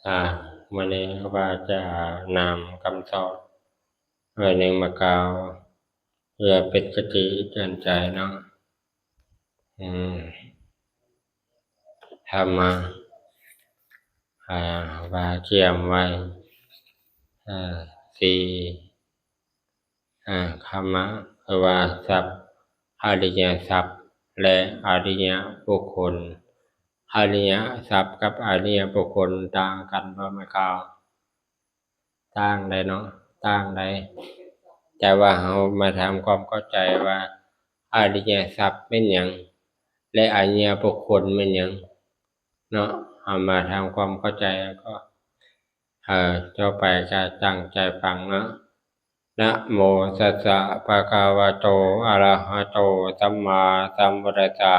ອ່າ ມື້ນີ້ຂ້າພະເຈົ້າຈະນຳຄຳສອນໜ່ວຍໜຶ່ງມາກ່າວ ເພື່ອເປັນຄະຕິເຕືອນໃຈເນາະ. ອືມ ທຳມະ ອ່າ ວ່າກຽມໄວ້ ເອີ ສີ່ ອ່າ ຄຳມະ ຄືວ່າຊັບ ອະລິຍະຊັບ ແລະ ອະລິຍະບຸກຄົນ. ອະລິຍະຊັບກັບອະລິຍະບຸກຄົນຕ່າງກັນບໍ່ແມ່ນເຂົາ? ຕ່າງໃດເນາະ? ຕ່າງໃດ? ແຕ່ວ່າເຮົາມາທຳຄວາມເຂົ້າໃຈວ່າ ອະລິຍະຊັບແມ່ນຫຍັງ ແລະ ອະລິຍະບຸກຄົນແມ່ນຫຍັງເນາະ? ເຮົາມາທຳຄວາມເຂົ້າໃຈ ແລ້ວກໍ ເອີ ຕໍ່ໄປກໍຕັ້ງໃຈຟັງເນາະ. ນະໂມຕັດສະ ພະຄະວະໂຕ ອະລະຫະໂຕ ສຳມາສຳພຸດທັດສະ.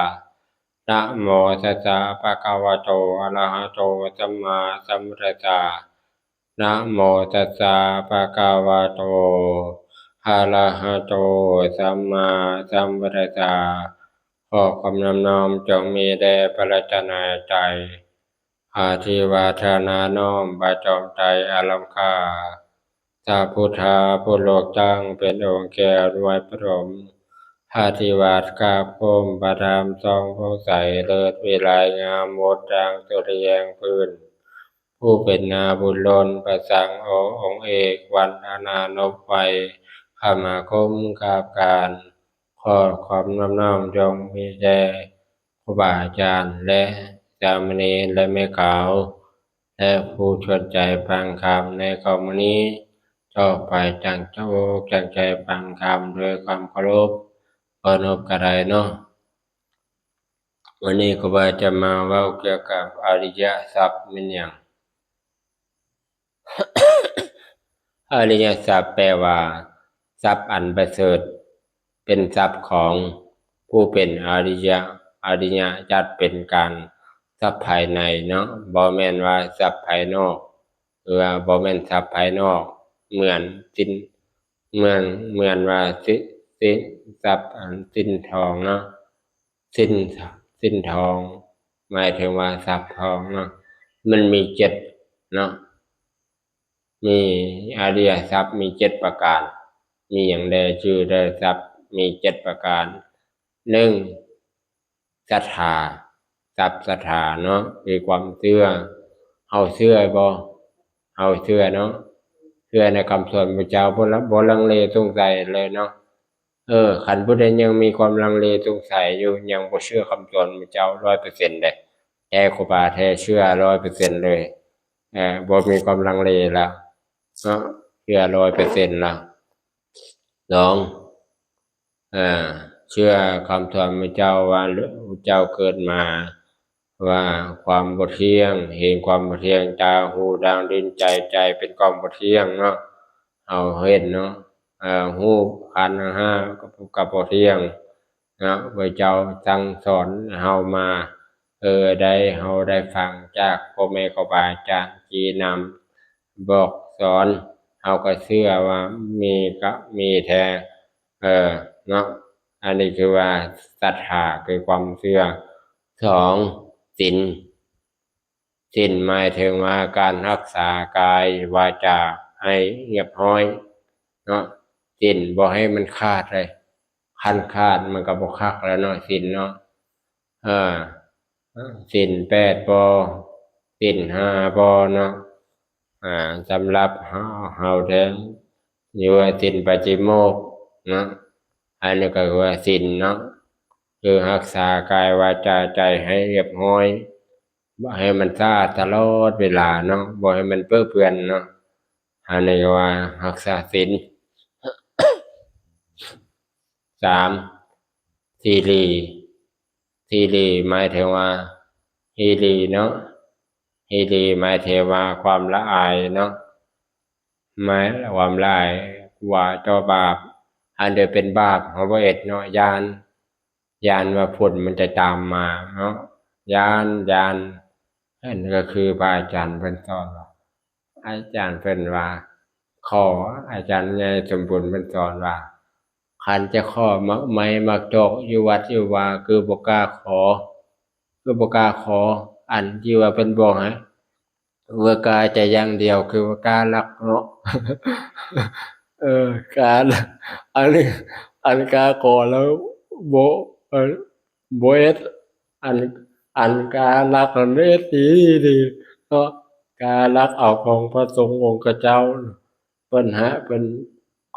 ນະໂມຕັດສະ ພະຄະວະໂຕ ອະລະຫະໂຕ ສຳມາສຳພຸດທັດສະ. ນະໂມຕັດສະ ພະຄະວະໂຕ ອະລະຫະໂຕ ສຳມາສຳພຸດທັດສະ. ຂໍຄວາມນອບນ້ອມຈົ່ງມີແດ່ພະລັດຕະນະໄຕ ອະທິວາທະນານ້ອມພະຈອມໄຕອາລັງກາ ພະພຸດທະຜູ້ລູກຕັ້ງເປັນອົງແກ້ວໜ່ວຍປະຖົມ ອະທິວາດກາບໂຄມພະທຳສ່ອງຜ່ອງໃສເລີດວິໄລງາມໝົດດັ່ງສຸລິແຫ່ງພື້ນ ຜູ້ເປັນນາບຸນລົ້ນປະສັງໂອອົງເອກ ວັນທະນານົບໄຫວ້ ຂະມາຄົມກາບການ. ຂໍຄວາມນອບນ້ອມຈົ່ງມີແດ່ຄູບາອາຈານ ແລະ ສາມະເນນ ແລະ ແມ່ຂາວ ແລະ ຜູ້ສົນໃຈຟັງທຳໃນຄ່ຳມື້ນີ້. ຕໍ່ໄປຕັ້ງໃຈອົກຕັ້ງໃຈຟັງທຳດ້ວຍຄວາມເຄົາລົບ ເຄົາລົບກໍໄດ້ເນາະ. ວັນນີ້ຂ້າພະເຈົ້າຈະມາເວົ້າກ່ຽວກັບອະລິຍະຊັບແມ່ນຫຍັງ? ອະລິຍະຊັບແປວ່າຊັບອັນປະເສີດ ເປັນຊັບຂອງຜູ້ເປັນອະລິຍະ. ອະລິຍະຈັດເປັນການຊັບພາຍໃນເນາະ ບໍ່ແມ່ນວ່າຊັບພາຍນອກ ຫຼືວ່າບໍ່ແມ່ນຊັບພາຍນອກ ເໝືອນສິນ ເໝືອນ ເໝືອນວ່າສິນ ສິນ ຊັບອັນສິນທອງເນາະ. ສິນ ສິນທອງ ໝາຍເຖິງວ່າຊັບທອງເນາະ ມັນມີເຈັດເນາະ ມີອະລິຍະຊັບມີເຈັດປະການ. ມີຫຍັງແດ່? ຊື່ໄດ້ຊັບມີເຈັດປະການ. ໜຶ່ງ ສັດທາ ຊັບສັດທາເນາະ ຄືຄວາມເຊື່ອ. ເຮົາເຊື່ອບໍ່? ເຮົາເຊື່ອເນາະ ເຊື່ອໃນຄຳສອນພະເຈົ້າ ບໍ່ລະ ບໍ່ລັງເລສົງໄສເລີຍເນາະ. ເອີ ຄັນຜູ້ໃດຍັງມີຄວາມລັງເລສົງໄສຢູ່ ຍັງບໍ່ເຊື່ອຄຳສອນພະເຈົ້າຮ້ອຍເປີເຊັນເດ້ ແທ້ຄູບາແທ້ເຊື່ອຮ້ອຍເປີເຊັນເລີຍ ເອີ ບໍ່ມີຄວາມລັງເລລະເນາະ ເຊື່ອຮ້ອຍເປີເຊັນລະ. ສອງ ເອີ ເຊື່ອຄຳສອນພະເຈົ້າວ່າ ພະເຈົ້າເກີດມາ ວ່າຄວາມບໍ່ທ່ຽງ ເຫັນຄວາມບໍ່ທ່ຽງ ຕາ ຫູ ດັງ ລີ້ນ ໃຈ ໃຈເປັນຄວາມບໍ່ທ່ຽງເນາະ ເຮົາເຫັນເນາະ ເອີ ຮູບ ຂັນທັງຫ້າກໍບໍ່ທ່ຽງເນາະ. ພະເຈົ້າສັ່ງສອນເຮົາມາ ເອີ ໄດ້ ເຮົາໄດ້ຟັງຈາກພໍ່ແມ່ຄູບາອາຈານຊີ້ນຳບອກສອນ ເຮົາກໍເຊື່ອວ່າມີ ກະມີແທ້ ເອີ ເນາະ. ອັນນີ້ຄືວ່າສັດທາ ຄືຄວາມເຊື່ອ. ສອງ ສິນ ສິນໝາຍເຖິງວ່າການຮັກສາກາຍວາຈາໃຫ້ຮຽບຮ້ອຍເນາະ ສິນບໍ່ໃຫ້ມັນຂາດເລີຍ ຄັນຂາດມັນກໍບໍ່ຄັກແລ້ວເນາະ ສິນເນາະ ເອີ ສິນແປດບໍ່ ສິນຫ້າບໍ່ເນາະ ອາ ສຳລັບເຮົາ ເຮົາແທ້ ຫຼືວ່າສິນປາຕິໂມກເນາະ ອັນນີ້ກໍຄືວ່າສິນເນາະ ຄືຮັກສາກາຍ ວາຈາ ໃຈໃຫ້ຮຽບຮ້ອຍ ບໍ່ໃຫ້ມັນສະອາດຕະຫຼອດເວລາເນາະ ບໍ່ໃຫ້ມັນເປິເປື້ອນເນາະ ອັນນີ້ກໍວ່າຮັກສາສິນ. ສາມ ຮີລີ ຮີລີໝາຍເຖິງວ່າ ຮີລີເນາະ ຮີລີໝາຍເຖິງວ່າຄວາມລະອາຍເນາະ ໝາຍຄວາມລະອາຍກວ່າຕໍ່ບາບ ອັນໃດເປັນບາບເຮົາບໍ່ເຮັດເນາະ ຢ້ານ ຢ້ານວ່າຜົນມັນຈະຕາມມາເນາະ ຢ້ານ ຢ້ານ. ອັນນີ້ກໍຄືພະອາຈານເພິ່ນສອນວ່າ ອາຈານເພິ່ນວ່າ ຂໍ ອາຈານໃຫຍ່ສົມບູນເພິ່ນສອນວ່າ ຄັນຈະຂໍໝາກໄມ້ໝາກຕອກຢູ່ວັດຢູ່ວາ ຄືບໍ່ກ້າຂໍ ຄືບໍ່ກ້າຂໍ ອັນທີ່ວ່າເພິ່ນບອກໃຫ້ ວ່າກາຈະຢ່າງດຽວ ຄືວ່າກາລັກເນາະ. ເອີ ກາ ອັນນີ້ ອັນກາຂໍແລ້ວບໍ່ ເອີ ບໍ່ເຮັດ ອັນ ອັນກາລັກນັ້ນເຮັດດີໆເນາະ. ກາລັກເອົາຂອງພະສົງອົງຂະເຈົ້າ ເພິ່ນໃຫ້ ເພິ່ນ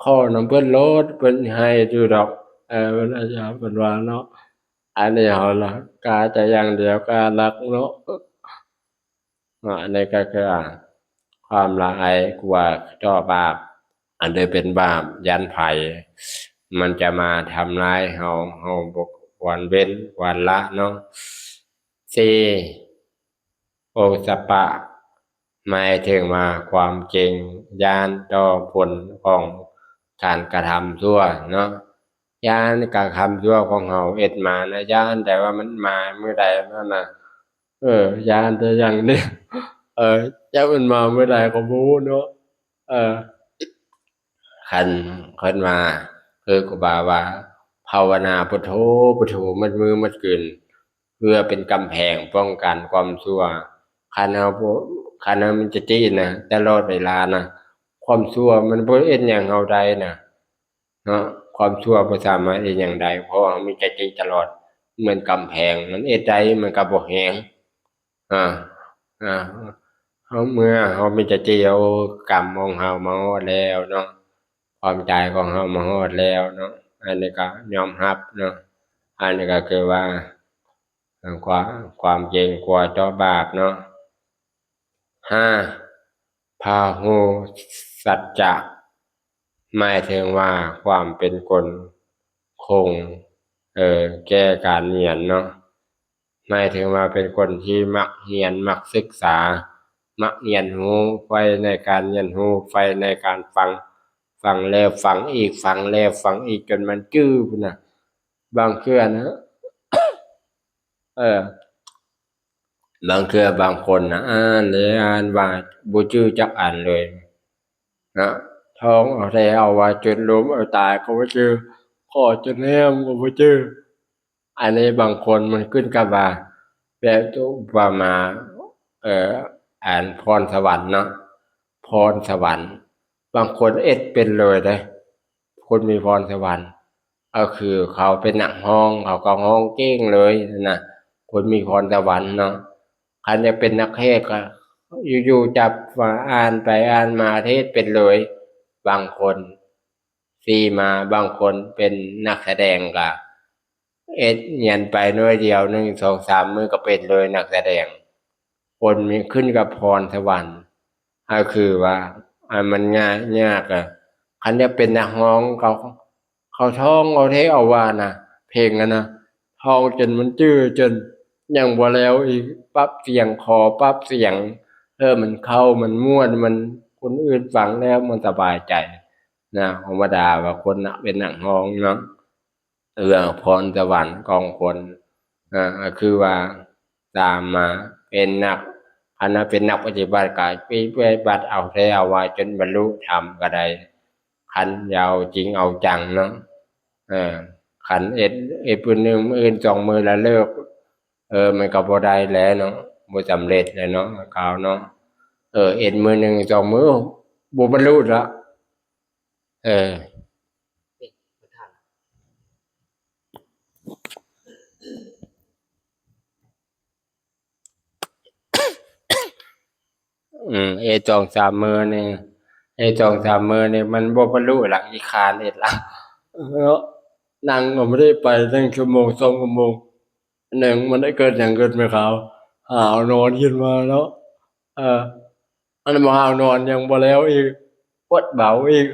ຂໍນຳເພິ່ນໂລດ ເພິ່ນໃຫ້ຢູ່ດອກ. ເອີ ເພິ່ນອາຈານເພິ່ນວ່າເນາະ. ອັນນີ້ເຮົາລະ ກາຈະຢ່າງດຽວ ກາລັກເນາະ. ເນາະ ອັນນີ້ກໍຄື ອ່າ ຄວາມລະອາຍກົວຕໍ່ບາບ ອັນໃດເປັນບາບຢ້ານໄພ ມັນຈະມາທຳລາຍເຮົາ ເຮົາບໍ່ຄວນເວັ້ນຄວນລະເນາະ. ສີ່ ໂອຕະປະ ໝາຍເຖິງວ່າຄວາມເກງຢ້ານຕໍ່ຜົນຂອງການກະທຳຊົ່ວເນາະ. ຢ້ານການກະທຳຊົ່ວຂອງເຮົາເຮັດມານະ ຢ້ານແຕ່ວ່າມັນມາມື້ໃດນັ້ນນະ. ເອີ ຢ້ານແຕ່ຢ່າງດຽວ ເອີ ຈັກມັນມາມື້ໃດກໍບໍ່ຮູ້ເນາະ. ເອີ ຄັນ ຄັນວ່າ ຄືຄູບາວ່າ ພາວະນາພຸດໂທ ພຸດໂທໝົດມື້ໝົດຄືນ ເພື່ອເປັນກຳແພງປ້ອງກັນຄວາມຊົ່ວ. ຄັນເຮົາບໍ່ ຄັນເຮົາມີສະຕິນະ ຕະຫຼອດເວລານະ ຄວາມຊົ່ວມັນບໍ່ເຮັດຫຍັງເຮົາໄດ້ນະ ເນາະ. ຄວາມຊົ່ວບໍ່ສາມາດເຮັດຫຍັງໄດ້ ເພາະວ່າເຮົາມີສະຕິຕະຫຼອດ ເໝືອນກຳແພງ ມັນເຮັດໄດ້ມັນກໍບໍ່ແຮງ. ອາ ອາ ເຮົາ ເມື່ອເຮົາມີສະຕິ ໂອ້ ກຳຂອງເຮົາມາຮອດແລ້ວເນາະ ຄວາມຕາຍຂອງເຮົາມາຮອດແລ້ວເນາະ. ອັນນີ້ກໍຍອມຮັບເນາະ. ອັນນີ້ກໍຄືວ່າ ຄວາມ ຄວາມເກງກົວຕໍ່ບາບເນາະ. ຫ້າ ພາຫຸສັດຈະ ໝາຍເຖິງວ່າຄວາມເປັນຄົນຄົງ ເອີ ແກ່ການຮຽນເນາະ. ໝາຍເຖິງວ່າເປັນຄົນທີ່ມັກຮຽນ ມັກສຶກສາ ມັກຮຽນຮູ້ ໃຝ່ໃນການຮຽນຮູ້ ໃຝ່ໃນການຟັງ ຟັງແລ້ວຟັງອີກ ຟັງແລ້ວຟັງອີກ ຈົນມັນຈື່ພຸ້ນນະ. ບາງເທື່ອນະ ເອີ ບາງເທື່ອບາງຄົນນະ ອ່ານແລ້ວອ່ານວ່າບໍ່ຈື່ຈັກອັນເລີຍນະ. ທ່ອງເອົາແທ້ເອົາວ່າ ຈົນລົ້ມເອົາຕາຍກໍບໍ່ຈື່ ຂໍຈົນແຫ້ງກໍບໍ່ຈື່. ອັນນີ້ບາງຄົນມັນຂຶ້ນກັບວ່າ ແບບ ອຸປະມາ ເອີ ອັນພອນສະຫວັນເນາະ ພອນສະຫວັນ ບາງຄົນເຮັດເປັນເລີຍເດ້ ຄົນມີພອນສະຫວັນ ກໍຄືເຂົາເປັນນັກຮ້ອງ ເຂົາກໍຮ້ອງເກັ່ງເລີຍນະ ຄົນມີພອນສະຫວັນເນາະ. ຄັນຢາກເປັນນັກເທດກໍຢູ່ໆຈັບມາ ອ່ານໄປອ່ານມາເທດເປັນເລີຍ. ບາງຄົນ ສີ່ມາ ບາງຄົນເປັນນັກສະແດງກໍ ເຮັດຮຽນໄປໜ້ອຍດຽວ ໜຶ່ງ ສອງ ສາມມື້ກໍເປັນເລີຍນັກສະແດງ. ຄົນມີ ຂຶ້ນກັບພອນສະຫວັນ ກໍຄືວ່າ ອັນມັນງ່າຍຍາກ ອະ ຄັນຢາກເປັນນັກຮ້ອງ ເຂົາ ເຂົາທ່ອງເອົາແທ້ເອົາວ່ານະ ເພງຫັ້ນນະ ທ່ອງຈົນມັນຈື່ ຈົນຍັງບໍ່ແລ້ວອີກ ປັບສຽງ ຂໍປັບສຽງ ເອີ ມັນເຂົ້າ ມັນມ່ວນ ມັນ ຄົນອື່ນຟັງແລ້ວມັນສະບາຍໃຈນະ. ທຳມະດາວ່າຄົນນະເປັນນັກຮ້ອງເນາະ ເອີ ພອນສະຫວັນຂອງຄົນ ອາ ກໍຄືວ່າຕາມມາເປັນນັກ ຄັນວ່າເປັນນັກປະຕິບັດກໍປະຕິບັດເອົາແທ້ເອົາວ່າຈົນບັນລຸທຳກໍໄດ້ ຄັນຢາກເອົາຈິງເອົາຈັງເນາະ. ເອີ ຄັນເຮັດ ເຮັດມື້ໜຶ່ງ ມື້ອື່ນສອງມື້ແລ້ວເລີກ ເອີ ມັນກໍບໍ່ໄດ້ແລ້ວເນາະ ບໍ່ສຳເລັດແລ້ວເນາະ ຄາວເນາະ. ເອີ ເຮັດມື້ໜຶ່ງສອງມື້ ບໍ່ບັນລຸລະ. ເອີ ອືມ ເຮັດສອງສາມມື້ນີ້ ເຮັດສອງສາມມື້ນີ້ມັນບໍ່ບັນລຸລະ ຂີ້ຄ້ານເຮັດລະເນາະ. ນັ່ງກໍບໍ່ໄດ້ໄປ ໜຶ່ງຊົ່ວໂມງ ສອງຊົ່ວໂມງ ໜຶ່ງ ມັນໄດ້ເກີດຫຍັງຂຶ້ນແມ່ຂາວ? ຫາວນອນຂຶ້ນມາເນາະ. ເອີ ອັນບໍ່ຫາວນອນຍັງບໍ່ແລ້ວອີກ ປວດເບົາອີກ.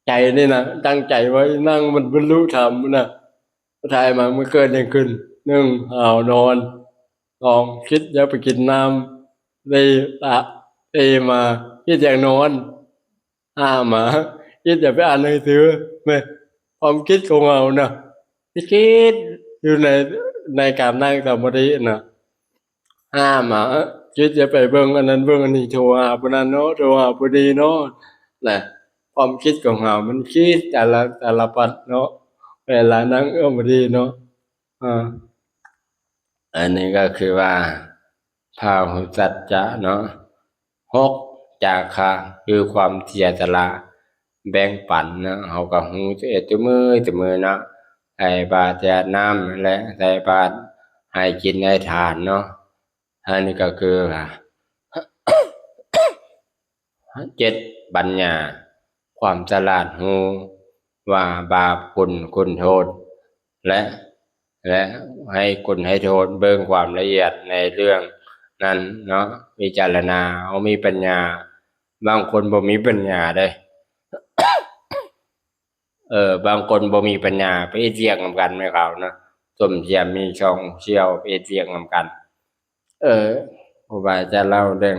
ໃຈນີ້ນະ ຕັ້ງໃຈໄວ້ນັ່ງມັນບັນລຸທຳນະ. ສຸດທ້າຍມາມັນເກີດຫຍັງຂຶ້ນ? ໜຶ່ງ ຫາວນອນ. ສອງ ຄິດຢາກໄປກິນນ້ຳ. ສີ່ ຕະ ເອ ມາ ຄິດຢາກນອນ. ຫ້າ ມາ ຄິດຢາກໄປອ່ານໜັງສື. ແມ່ນຄວາມຄິດຂອງເຮົານະ ຄິດຢູ່ໃນ ໃນການນັ່ງສະມາທິນະ. ຫ້າມາ ຄິດຈະໄປເບິ່ງອັນນັ້ນເບິ່ງອັນນີ້ ໂທຫາຜູ້ນັ້ນເນາະ ໂທຫາຜູ້ນີ້ເນາະ ນະ. ຄວາມຄິດຂອງເຮົາມັນຄິດສາລະ ສາລະພັດເນາະ ເວລານັ່ງສະມາທິເນາະ. ອາ ອັນນີ້ກໍຄືວ່າ ພາຫຸສັດຈະເນາະ. ຫົກ ຈາຄະ ຄືຄວາມເສຍສະຫຼະ ແບ່ງປັນເນາະ. ເຮົາກໍຮູ້ເຮັດແຕ່ມື້ແຕ່ມື້ເນາະ ໃສ່ບາດ ແຈກນ້ຳ ແລະ ໃສ່ບາດ ໃຫ້ກິນໃຫ້ທານເນາະ. ອັນນີ້ກໍຄື ເຈັດ ປັນຍາ ຄວາມສະຫຼາດຮູ້ວ່າບາບຄຸນ ຄຸນໂທດ ແລະ ແລະ ໃຫ້ຄຸນໃຫ້ໂທດ ເບິ່ງຄວາມລະອຽດໃນເລື່ອງນັ້ນເນາະ ວິຈາລະນາ ເຮົາມີປັນຍາ. ບາງຄົນບໍ່ມີປັນຍາເດ້ ເອີ ບາງຄົນບໍ່ມີປັນຍາ ໄປເຮັດວຽກນຳກັນແມ່ເຂົານະ ສົມເສຍມີຊ່ອງສ່ຽວ ໄປເຮັດວຽກນຳກັນ. ເອີ ຄູບາຈະເລົ່າເລື່ອງ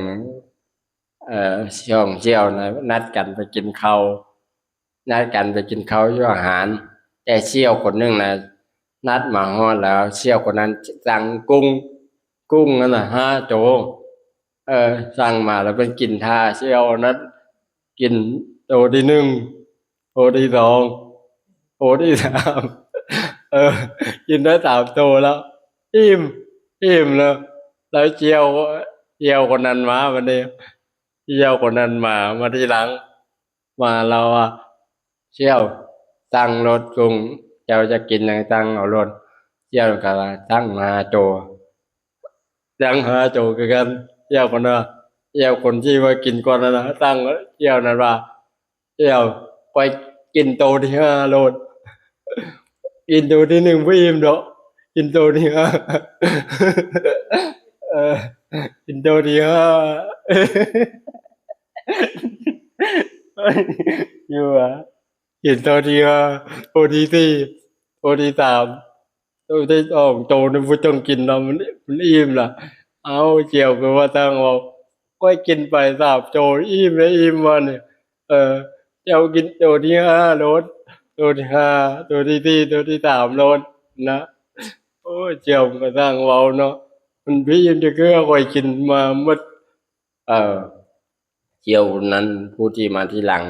ເອີ ຊ່ອງສ່ຽວນະ ນັດກັນໄປກິນເຂົ້າ ນັດກັນໄປກິນເຂົ້າຢູ່ອາຫານ ແຕ່ສ່ຽວຄົນໜຶ່ງນະ ນັດມາຮອດແລ້ວ ສ່ຽວຄົນນັ້ນສັ່ງກຸ້ງ ກຸ້ງນັ້ນນະ ຫ້າໂຕ ເອີ ສັ່ງມາແລ້ວເພິ່ນກິນທ່າສ່ຽວນັ້ນ ກິນໂຕທີໜຶ່ງ ໂຕທີສອງ ໂຕທີສາມ ເອີ ກິນໄດ້ສາມໂຕແລ້ວ ອີ່ມ ອີ່ມແລ້ວ ແລ້ວສ່ຽວ ສ່ຽວຄົນນັ້ນມາ ບັດນີ້ສ່ຽວຄົນນັ້ນມາ ມາທີຫຼັງ ມາລາວວ່າ ສ່ຽວ ສັ່ງໂລດກຸ້ງ ເຈົ້າຈະກິນຫຍັງສັ່ງເອົາໂລດ. ສ່ຽວກໍວ່າ ສັ່ງຫ້າໂຕ ສັ່ງຫ້າໂຕຄືກັນ. ສ່ຽວເພິ່ນວ່າ ສ່ຽວຄົນທີ່ວ່າກິນກ່ອນນັ້ນນະ ສັ່ງ ສ່ຽວນັ້ນວ່າ ສ່ຽວ ຂ້ອຍກິນໂຕທີຫ້າໂລດ ກິນໂຕທີໜຶ່ງບໍ່ອີ່ມດອກ ກິນໂຕທີຫ້າ ເອີ ກິນໂຕທີຫ້າ ຢູ່ວ່າ ກິນໂຕທີຫ້າ ໂຕທີສີ່ ໂຕທີສາມ ໂຕທີສອງ ໂຕນີ້ບໍ່ຕ້ອງກິນນຳ ມັນ ມັນອີ່ມລະ. ເອົ້າ ສ່ຽວຄືວ່າຊ່າງເວົ້າ ຂ້ອຍກິນໄປສາມໂຕ ອີ່ມແລ້ວ ອີ່ມວ່ານີ້ ເອີ ເຈົ້າກິນໂຕທີຫ້າໂລດ ໂຕທີຫ້າ ໂຕທີສີ່ ໂຕທີສາມໂລດນະ. ໂອ້ຍ ສ່ຽວມັນກໍຊ່າງເວົ້າເນາະ ມັນບໍ່ອີ່ມຈັກເທື່ອ ຂ້ອຍກິນມາໝົດ ເອີ ສ່ຽວນັ້ນ ຜູ້ທີ່ມາທີຫຼັງ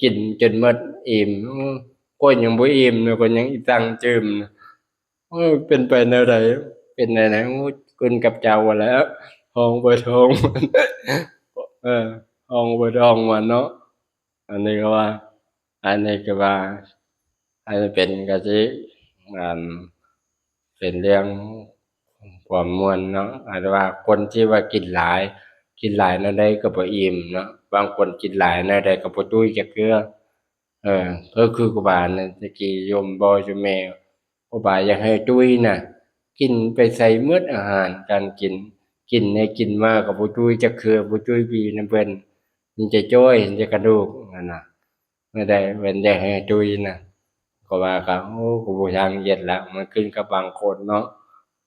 ກິນຈົນໝົດອີ່ມ ໂອ້ຍ ຂ້ອຍຍັງບໍ່ອີ່ມເນາະ ຂ້ອຍຍັງອີ່ມຕັ້ງຕື່ມ. ເອີ ເປັນໄປແນວໃດ ເປັນແນວໃດ ໂອ້ຍ ຂຶ້ນກັບເຈົ້າຫັ້ນແຫຼະ ທ້ອງໄປທ້ອງມັນ ເອີ ທ້ອງໄປທ້ອງມັນເນາະ. ອັນນີ້ກໍວ່າ ອັນນີ້ກໍວ່າ ອັນນີ້ເປັນກະຊິ ອັນ ເປັນເລື່ອງຄວາມມ່ວນເນາະ ອາດວ່າຄົນທີ່ວ່າກິນຫຼາຍ ກິນຫຼາຍແນວໃດກໍບໍ່ອີ່ມເນາະ ບາງຄົນກິນຫຼາຍແນວໃດກໍບໍ່ຕຸ້ຍຈັກເທື່ອ. ເອີ ກໍຄືຄູບານັ້ນ ແຕ່ກີ້ໂຍມບອກໂຍມແມ່ ຄູບາຢາກໃຫ້ຕຸ້ຍນະ ກິນໄປໃສ່ໝົດອາຫານການກິນ ກິນໃຫ້ກິນມາກໍບໍ່ຕຸ້ຍຈັກເທື່ອ ບໍ່ຕຸ້ຍບີນຳເພິ່ນ ມີແຕ່ຈ້ອຍ ເຫັນແຕ່ກະດູກຫັ້ນນະ. ແນວໃດເພິ່ນຢາກໃຫ້ຕຸ້ຍນະ ກໍວ່າກໍ ໂອ້ ກໍບໍ່ຊ່າງເຮັດລະ ມັນຂຶ້ນກັບບາງຄົນເນາະ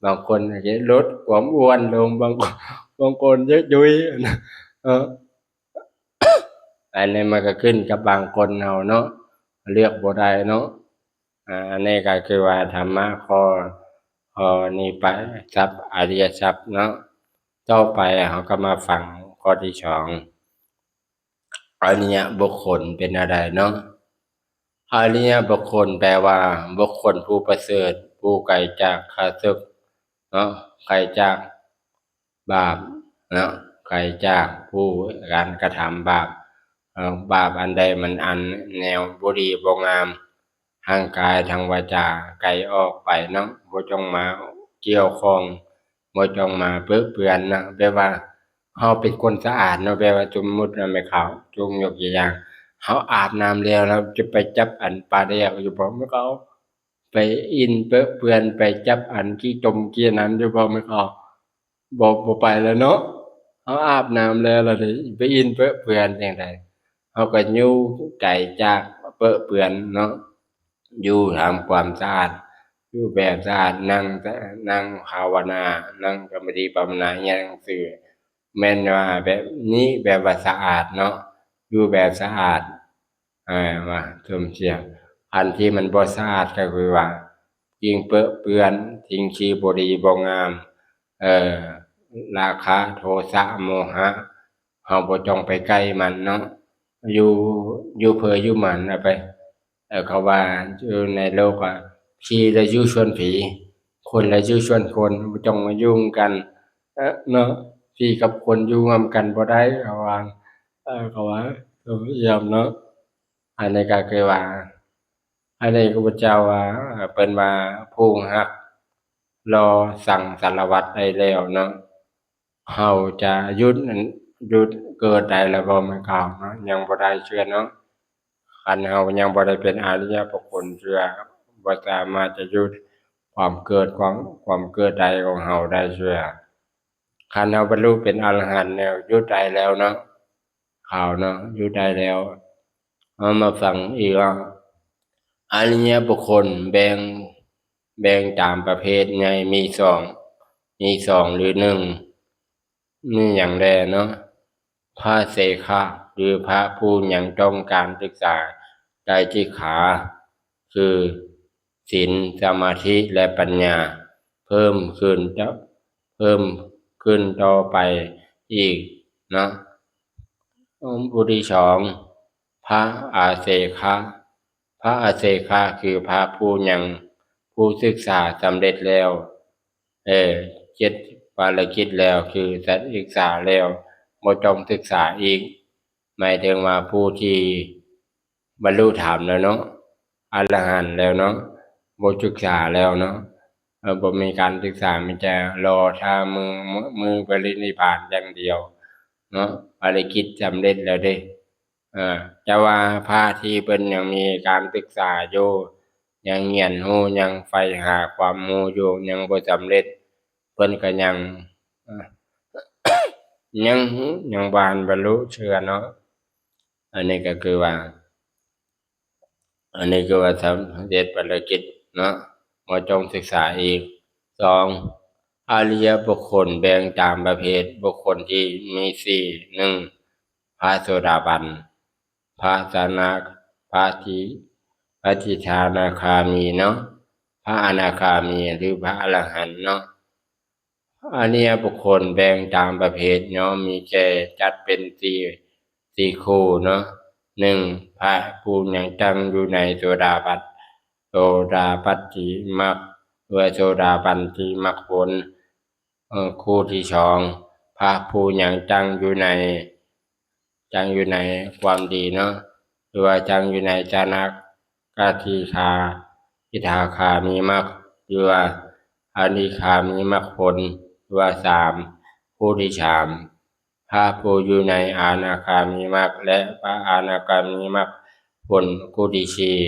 ບາງຄົນຢາກລົດຄວາມອ້ວນລົງ ບາງ ບາງຄົນຢາກຕຸ້ຍນະ ເອີ ອັນນີ້ມັນກໍຂຶ້ນກັບບາງຄົນເຮົາເນາະ ເລືອກບໍ່ໄດ້ເນາະ. ອາ ອັນນີ້ກໍຄືວ່າທຳມະຂໍ້ ຂໍ້ນີ້ໄປ ຊັບ ອະລິຍະຊັບເນາະ. ຕໍ່ໄປເຮົາກໍມາຟັງຂໍ້ທີສອງ ອະລິຍະບຸກຄົນເປັນແນວໃດເນາະ? ອະລິຍະບຸກຄົນແປວ່າ ບຸກຄົນຜູ້ປະເສີດ ຜູ້ໄກຈາກຂ້າເສິກເນາະ ໄກຈາກບາບເນາະ ໄກຈາກຜູ້ການກະທຳບາບ ເອີ ບາບອັນໃດມັນອັນແນວບໍ່ດີບໍ່ງາມ ທາງກາຍທາງວາຈາໄກອອກໄປເນາະ ບໍ່ຈົ່ງມາກ່ຽວຂ້ອງ ບໍ່ຈົ່ງມາເປິເປື້ອນນະ. ແບບວ່າເຮົາເປັນຄົນສະອາດເນາະ ແບບວ່າສົມມຸດນະແມ່ເຖົ້າ ຍົກຕົວຢ່າງ ເຮົາອາບນ້ຳແລ້ວ ແລ້ວຈະໄປຈັບອັນປາແດກຢູ່ບໍ່ແມ່ເຖົ້າ? ໄປອິນເປິເປື້ອນ ໄປຈັບອັນຂີ້ຕົມຂີ້ອັນນັ້ນຢູ່ບໍ່ແມ່ເຖົ້າ? ບໍ່ ບໍ່ໄປແລ້ວເນາະ ເຮົາອາບນ້ຳແລ້ວລະເດ ໄປອິນເປິເປື້ອນຈັ່ງໃດ? ເຮົາກໍຢູ່ໄກຈາກເປິເປື້ອນເນາະ ຢູ່ທຳຄວາມສະອາດ ຢູ່ແບບສະອາດ ນັ່ງ ນັ່ງພາວະນາ ນັ່ງສະມາທິພາວະນາ ອ່ານໜັງສື ແມ່ນວ່າແບບນີ້ ແບບວ່າສະອາດເນາະ ຢູ່ແບບສະອາດ ເອີ ວ່າຊົມເຊຍ. ອັນທີ່ມັນບໍ່ສະອາດກໍຄືວ່າ ສິ່ງເປິເປື້ອນ ສິ່ງທີ່ບໍ່ດີບໍ່ງາມ ເອີ ລາຄະ ໂທສະ ໂມຫະ ເຮົາບໍ່ຕ້ອງໄປໃກ້ມັນເນາະ ຢູ່ ຢູ່ເພີຢູ່ໝັນເອົາໄປ. ເອີ ເຂົາວ່າຢູ່ໃນໂລກວ່າ ຜີລະຢູ່ສ່ວນຜີ ຄົນລະຢູ່ສ່ວນຄົນ ບໍ່ຕ້ອງມາຫຍຸ້ງກັນ. ເນາະ ທີ່ກັບຄົນຢູ່ຮ່ວມກັນບໍ່ໄດ້ ເຂົາວ່າ ເອີ ເຂົາວ່າ ເອີ ຢ້ຳເນາະ ອັນນີ້ກໍຄືວ່າ ອັນນີ້ກໍພະເຈົ້າວ່າ ເອີ ເພິ່ນວ່າ ຜູ້ຮັກລໍສັ່ງສາລະວັດໄດ້ແລ້ວເນາະ ເຮົາຈະຢຸດ ຢຸດເກີດໄດ້ແລ້ວບໍ່ ແມ່ນເຂົາເນາະ ຍັງບໍ່ໄດ້ເທື່ອເນາະ ຄັນເຮົາຍັງບໍ່ໄດ້ເປັນອະລິຍະບຸກຄົນເທື່ອ ບໍ່ສາມາດຈະຢຸດຄວາມເກີດ ຄວາມ ຄວາມເກີດໄດ້ຂອງເຮົາໄດ້ເທື່ອ ຄັນເຮົາບັນລຸເປັນອະລະຫັນແລ້ວ ຢຸດໄດ້ແລ້ວເນາະ ເຂົາເນາະ ຢຸດໄດ້ແລ້ວ ເຮົາມາຟັງອີກວ່າ ອະລິຍະບຸກຄົນແບ່ງ ແບ່ງຕາມປະເພດໃຫຍ່ມີສອງ ມີສອງ ຫຼື ໜຶ່ງ ມີຫຍັງແດ່ເນາະ ພະເສຂະ ຫຼື ພະຜູ້ຍັງຕ້ອງການສຶກສາໄຕຣສິກຂາ ຄື ສິນ, ສະມາທິ ແລະ ປັນຍາ ເພີ່ມຂຶ້ນ ເພີ່ມຂຶ້ນຕໍ່ໄປອີກເນາະ. ຜູ້ທີສອງ ພະອາເສຂະ ພະອາເສຂະ ຄືພະຜູ້ຍັງ ຜູ້ສຶກສາສຳເລັດແລ້ວ ເອີ ເຈັດພາລະກິດແລ້ວ ຄືສຶກສາແລ້ວ ບໍ່ຕ້ອງສຶກສາອີກ ໝາຍເຖິງວ່າຜູ້ທີ່ບັນລຸທຳແລ້ວເນາະ ອະລະຫັນແລ້ວເນາະ ບໍ່ສຶກສາແລ້ວເນາະ ເອີ ບໍ່ມີການສຶກສາ ມີແຕ່ລໍຖ້າມື້ ມື້ປະລິນິບພານຢ່າງດຽວເນາະ ພາລະກິດສຳເລັດແລ້ວເດ້. ເອີ ແຕ່ວ່າພະທີ່ເພິ່ນຍັງມີການສຶກສາຢູ່ ຍັງຮຽນຮູ້ ຍັງໃຝ່ຫາຄວາມຮູ້ຢູ່ ຍັງບໍ່ສຳເລັດ ເພິ່ນກໍຍັງ ຍັງ ຍັງບໍ່ທັນບັນລຸເທື່ອເນາະ. ອັນນີ້ກໍຄືວ່າ ອັນນີ້ຄືວ່າສຳເລັດພາລະກິດເນາະ ບໍ່ຕ້ອງສຶກສາອີກ. ສອງ ອະລິຍະບຸກຄົນແບ່ງຕາມປະເພດບຸກຄົນທີ່ມີສີ່ ໜຶ່ງ ພະໂສດາບັນ ພະສະນະ ພະທິ ພະທິທານາຄາມີເນາະ ພະອະນາຄາມີ ຫຼື ພະອະລະຫັນເນາະ. ອະລິຍະບຸກຄົນແບ່ງຕາມປະເພດຍ່ອມມີແກ່ຈັດເປັນສີ່ ສີ່ຄູ່ເນາະ ໜຶ່ງ ພະຜູ້ຍັງຕັ້ງຢູ່ໃນໂສດາບັນ ໂສດາປັດຕິມັກ ຫຼືວ່າໂສດາປັນຕິມັກຜົນ ເອີ ຄູ່ທີສອງ ພະຜູ້ຍັງຕັ້ງຢູ່ໃນ ຕັ້ງຢູ່ໃນຄວາມດີເນາະ ຫຼືວ່າຕັ້ງຢູ່ໃນສະນະກະທິທາ ທິທາຄາມີມັກ ຫຼືວ່າອະນິຄາມີມັກຜົນ ຫຼືວ່າສາມ ຄູ່ທີສາມ ພະຜູ້ຢູ່ໃນອະນາຄາມີມັກ ແລະ ພະອະນາຄາມີມັກຜົນ ຄູ່ທີສີ່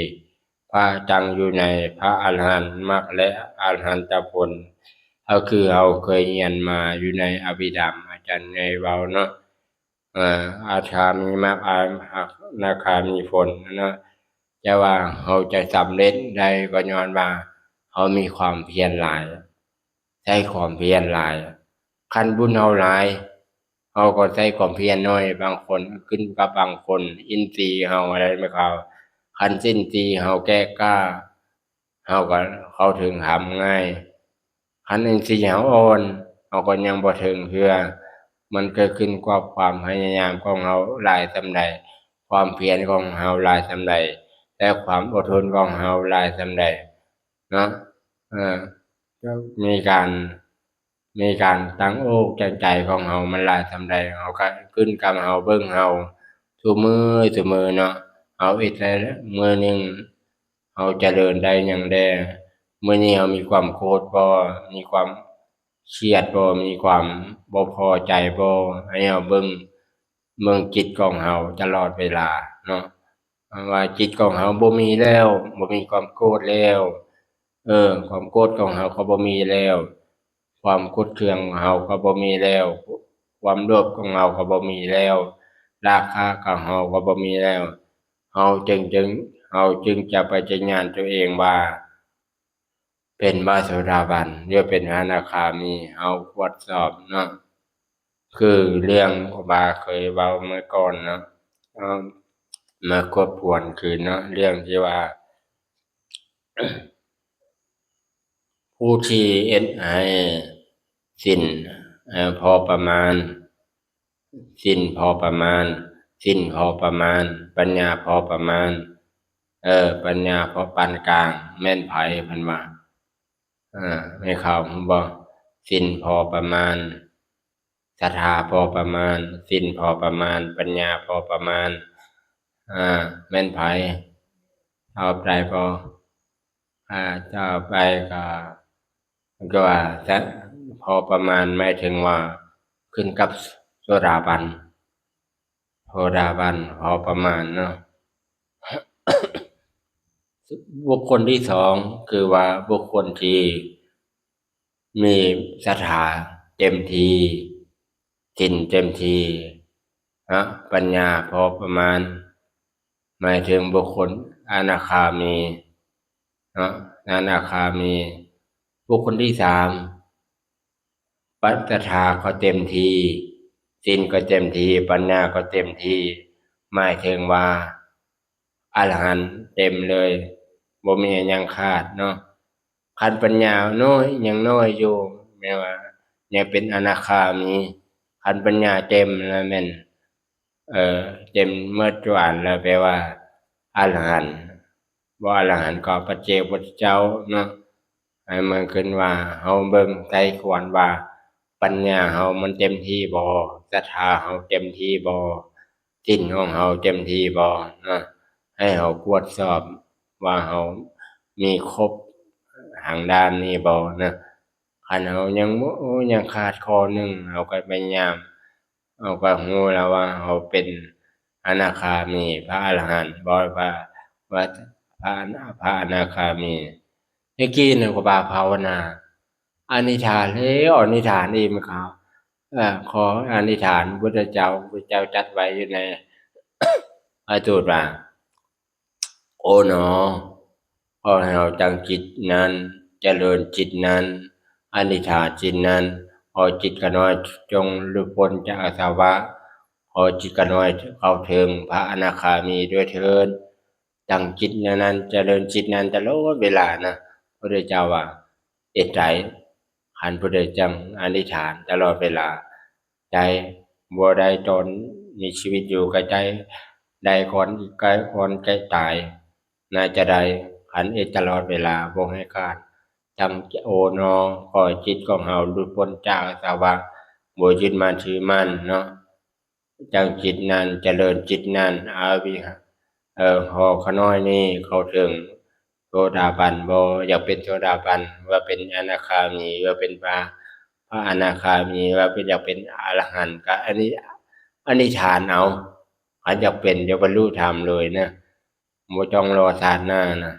ພະຕັ້ງຢູ່ໃນພະອະລະຫັນມັກ ແລະ ອະລະຫັນຕະຜົນ ກໍຄືເຮົາເຄີຍຮຽນມາຢູ່ໃນອະພິທຳ ອາຈານໃຫຍ່ເວົ້າເນາະ ອາ ອາຄາມີມັກ ອາ ອານາຄາມີຜົນເນາະ ແຕ່ວ່າເຮົາຈະສຳເລັດໄດ້ກໍຍ້ອນວ່າເຮົາມີຄວາມພຽນຫຼາຍ ໃຊ້ຄວາມພຽນຫຼາຍ ຄັນບຸນເຮົາຫຼາຍ ເຮົາກໍໃຊ້ຄວາມພຽນໜ້ອຍ ບາງຄົນ ຂຶ້ນກັບບາງຄົນ ອິນຊີເຮົາ ອະໄລແມ່ນເຂົາ ຄັນອິນຊີເຮົາແກ່ກ້າ ເຮົາກໍເຂົ້າເຖິງທຳງ່າຍ ຄັນອິນຊີເຮົາອ່ອນ ເຮົາກໍຍັງບໍ່ເຖິງເທື່ອ ມັນກໍຂຶ້ນກັບຄວາມພະຍາຍາມຂອງເຮົາຫຼາຍສ່ຳໃດ ຄວາມພຽນຂອງເຮົາຫຼາຍສ່ຳໃດ ແລະ ຄວາມອົດທົນຂອງເຮົາຫຼາຍສ່ຳໃດເນາະ ເອີ ມີການ ມີການຕັ້ງອົກຕັ້ງໃຈຂອງເຮົາມັນຫຼາຍສ່ຳໃດ ເຮົາກໍຂຶ້ນກັບເຮົາເບິ່ງເຮົາທຸກມື້ທຸກມື້ເນາະ ເຮົາເຮັດໄດ້ມື້ໜຶ່ງ ເຮົາຈະເລີນໄດ້ຫຍັງແດ່ ມື້ນີ້ເຮົາມີຄວາມໂກດບໍ່ ມີຄວາມຄຽດບໍ່ ມີຄວາມບໍ່ພໍໃຈບໍ່ ໃຫ້ເຮົາເບິ່ງ ເບິ່ງຈິດຂອງເຮົາຕະຫຼອດເວລາເນາະ ວ່າຈິດຂອງເຮົາບໍ່ມີແລ້ວ ບໍ່ມີຄວາມໂກດແລ້ວ ເອີ ຄວາມໂກດຂອງເຮົາກໍບໍ່ມີແລ້ວ ຄວາມໂກດເຄືອງຂອງເຮົາກໍບໍ່ມີແລ້ວ ຄວາມໂລບຂອງເຮົາກໍບໍ່ມີແລ້ວ ລາຄະຂອງເຮົາກໍບໍ່ມີແລ້ວ ເຮົາຈຶ່ງ ຈຶ່ງ ເຮົາຈຶ່ງຈະປະຈັກຍານຕົວເອງວ່າ ເປັນພະໂສດາບັນ ຫຼື ເປັນພະອະນາຄາມີ ເຮົາກວດສອບເນາະ ຄືເລື່ອງທີ່ວ່າເຄີຍເວົ້າເມື່ອກ່ອນເນາະ ເອົາມາທົບທວນຄືນເນາະ ເລື່ອງທີ່ວ່າ ຜູ້ທີ່ເຮັດໃຫ້ສິນ ເອີ ພໍປະມານ ສິນພໍປະມານ ສິນພໍປະມານ ປັນຍາພໍປະມານ ເອີ ປັນຍາພໍປານກາງ ແມ່ນໃຜ ເພິ່ນວ່າ ເອີ ແມ່ນເຂົາ ເຫັນບໍ່ ສິນພໍປະມານ ສັດທາພໍປະມານ, ສິນພໍປະມານ, ປັນຍາພໍປະມານ. ອາ ແມ່ນໃຜ? ຕອບໄດ້ບໍ່? ອາ ຕໍ່ໄປກໍ ກໍວ່າ ສະ ພໍປະມານ ໝາຍເຖິງວ່າຂຶ້ນກັບໂສດາບັນ, ໂສດາບັນພໍປະມານເນາະ. ບຸກຄົນທີສອງ ຄືວ່າບຸກຄົນທີ່ມີສັດທາເຕັມທີ່, ສິນເຕັມທີ່, ເນາະ, ປັນຍາພໍປະມານ, ໝາຍເຖິງບຸກຄົນອະນາຄາມີເນາະ, ອະນາຄາມີ. ບຸກຄົນທີສາມ ປັດ ສັດທາກໍເຕັມທີ່, ສິນກໍເຕັມທີ່, ປັນຍາກໍເຕັມທີ່, ໝາຍເຖິງວ່າອະລະຫັນເຕັມເລີຍ, ບໍ່ມີຫຍັງຂາດເນາະ. ຄັນປັນຍານ້ອຍ ຍັງນ້ອຍຢູ່, ແມ່ນວ່າຍັງເປັນອະນາຄາມີ, ຄັນປັນຍາເຕັມລະແມ່ນ ເອີ ເຕັມໝົດທຸກອັນລະ ແປວ່າອະລະຫັນ, ບໍ່ອະລະຫັນກໍປັດເຈກພຸດທະເຈົ້າເນາະ. ໃຫ້ເບິ່ງຂຶ້ນວ່າ ເຮົາເບິ່ງໃສ່ຄວນວ່າ ປັນຍາເຮົາມັນເຕັມທີ່ບໍ່, ສັດທາເຮົາເຕັມທີ່ບໍ່, ສິນຂອງເຮົາເຕັມທີ່ບໍ່ເນາະ. ໃຫ້ເຮົາກວດສອບວ່າເຮົາມີຄົບທາງດ້ານນີ້ບໍ່ເນາະ. ຄັນເຮົາຍັງ ໂອ້ ຍັງຂາດຂໍ້ໜຶ່ງ, ເຮົາກໍພະຍາຍາມ ເຮົາກໍຮູ້ແລ້ວວ່າເຮົາເປັນອະນາຄາມີ, ພະອະລະຫັນ, ບໍ່ວ່າ ວ່າພະ ພະອະນາຄາມີ. ແຕ່ກີ້ນັ້ນກໍວ່າພາວະນາ, ອະທິຖານແລ້ວອະທິຖານອີກ ມັນກໍ ເອີ ຂໍອະທິຖານ ພຸດທະເຈົ້າ, ພຸດທະເຈົ້າຈັດໄວ້ຢູ່ໃນພະສູດວ່າ ໂອໜໍ ຂໍໃຫ້ເຮົາຕັ້ງຈິດນັ້ນ, ຈະເລີນຈິດນັ້ນ, ອະທິຖານຈິດນັ້ນ, ຂໍຈິດຂ້ານ້ອຍຈົ່ງຫຼຸດພົ້ນຈາກອາສະວະ, ຂໍຈິດຂ້ານ້ອຍເຂົ້າເຖິງພະອະນາຄາມີດ້ວຍເທີ້ນ. ຕັ້ງຈິດແນວນັ້ນ, ຈະເລີນຈິດນັ້ນຕະຫຼອດເວລານະ. ພະພຸດທະເຈົ້າວ່າ ເຮັດໃດ? ຄັນຜູ້ໃດຈັ່ງອະທິຖານຕະຫຼອດເວລາ, ໄດ້ ບໍ່ໄດ້ຕອນມີຊີວິດຢູ່ກໍໄດ້, ໄດ້ກ່ອນ ກໍກ່ອນແກ່ຕາຍ ໜ້າຈະໄດ້. ຄັນເຮັດຕະຫຼອດເວລາ ບໍ່ໃຫ້ຂາດ, ຕັ້ງ ໂອໜໍ ຂໍໃຫ້ຈິດຂອງເຮົາຫຼຸດພົ້ນຈາກອາສະວະ, ບໍ່ຍຶດໝັ້ນຖືໝັ້ນເນາະ. ຕັ້ງຈິດນັ້ນ, ຈະເລີນຈິດນັ້ນ, ອາວິ ເອີ ຂໍຂ້ານ້ອຍນີ້ເຂົ້າເຖິງໂສດາບັນບໍ່? ຢາກເປັນໂສດາບັນ ຫຼືວ່າເປັນອະນາຄາມີ ຫຼືວ່າເປັນພະ ພະອະນາຄາມີ ຫຼືວ່າເປັນ ຢາກເປັນອະລະຫັນ ກະອະທິ ອະທິຖານເອົາ. ຄັນຢາກເປັນ ຢາກບັນລຸທຳເລີຍນະ, ບໍ່ຕ້ອງລໍຊາດໜ້ານະ.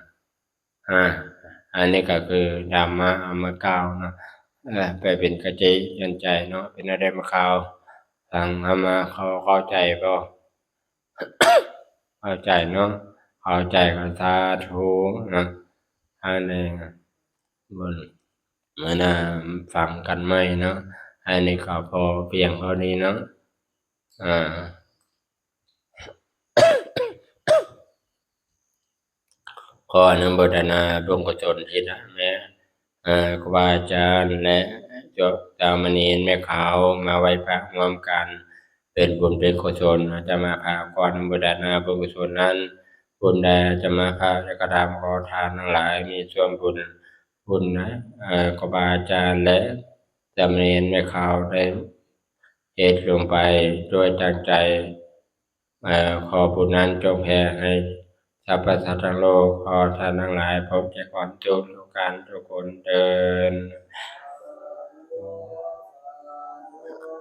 ອາ ອັນນີ້ກໍຄືທຳມະເອົາມາກ່າວເນາະ, ເອີ ໄປເປັນຄະຕິເຕືອນໃຈເນາະ. ເປັນແນວໃດໝາຂາວ? ຟັງທຳມະເຂົ້າ ເຂົ້າໃຈບໍ່? ເຂົ້າໃຈເນາະ, ເຂົ້າໃຈກໍສາທຸເນາະ. ອັນນີ້ ມື້ໜ້າຟັງກັນໃໝ່ເນາະ. ອັນນີ້ກໍພໍພຽງເທົ່ານີ້ເນາະ. ອາ ຂໍອະນຸໂມທະນາບຸນກຸສົນທີ່ນຳແມ່ ເອີ ຄູບາອາຈານ ແລະ ເຈົ້າ ສາມະເນນແມ່ຂາວ ມາໄຫວ້ພະຮ່ວມກັນ ເປັນບຸນເປັນກຸສົນ. ອາດຕະມາພາບຂໍອະນຸໂມທະນາບຸນກຸສົນນັ້ນ, ບຸນໃດອາດຕະມາພາບໄດ້ກະທຳ ຂໍທານທັງຫຼາຍມີສ່ວນບຸນ, ບຸນ ເອີ ຄູບາອາຈານ ແລະ ສາມະເນນແມ່ຂາວໄດ້ເຮັດລົງໄປດ້ວຍຕັ້ງໃຈ ເອີ ຂໍບຸນນັ້ນຈົ່ງແຜ່ໃຫ້ສັບພະສັດທັງໂລກ, ຂໍທ່ານທັງຫຼາຍພົບແຕ່ຄວາມສຸກທຸກທ່ານທຸກຄົນເທີ້ນ.